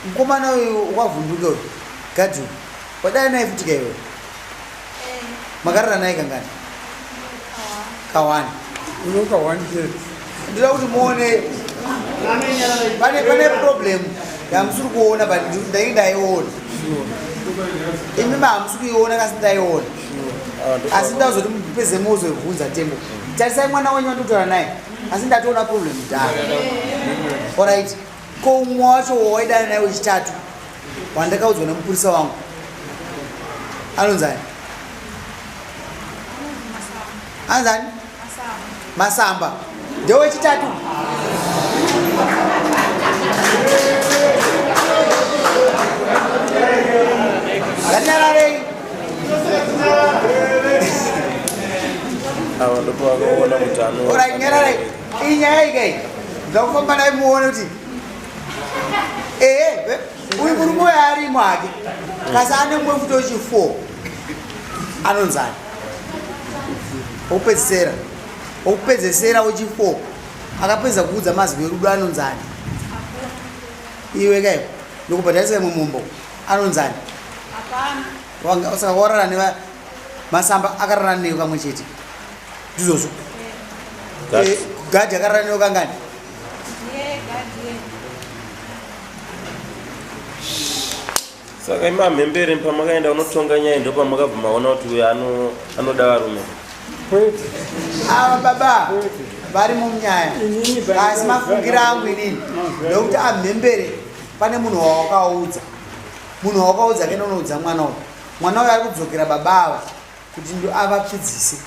Mukomana uyu wavhunduka uyu. Gadhi uyu. Wadai naye futi ka iwe. Makarara naye kangani? Kawani. Unoka one chete. Ndinoda kuti muone pane pane problem yamusiri kuona but ndainge ndaiona. Imi mahamusi kuiona kasi ndaiona. Asi ndazoti mupedze mozobvunza tembo. Tarisai mwana wenyu wandikutaura naye. Asi ndatoona problem kudhara. Alright. Ko umwe wacho wawaidana naye wechitatu wandakaudzwa nemupurisa wangu anonzani? Anzani? Masamba. Ndewechitatu. Ngatinyararei. Ava ndopavakaona kuti ano. Alright, nyararai. Iyi nyaya ikai. Ndakufamba naye muone kuti ehe uyu murume uyo arimo hake kasi ane mumwe futi wechi4 anonzani wokupedzisera wokupedzesera wechi4 akapedza kuudza mazwi erudo anonzani iwe kai ndokubhadharisa imwe mumbo anonzani saka warara neva masamba akarara newe kamwe chete ndizvozvo eh, gadhi akarara newe kangani Saka imi amhembere pamakaenda unotonga nyaya ndopamakabva maona kuti uyo anoda varume. Kwete. Ava baba vari munyaya asi mafungira angu inini ndokuti amhembere pane munhu wawakaudza munhu wawakaudza kenda unoudza mwana uyu mwana uyu ari kudzokera baba ava kuti avapfidzise.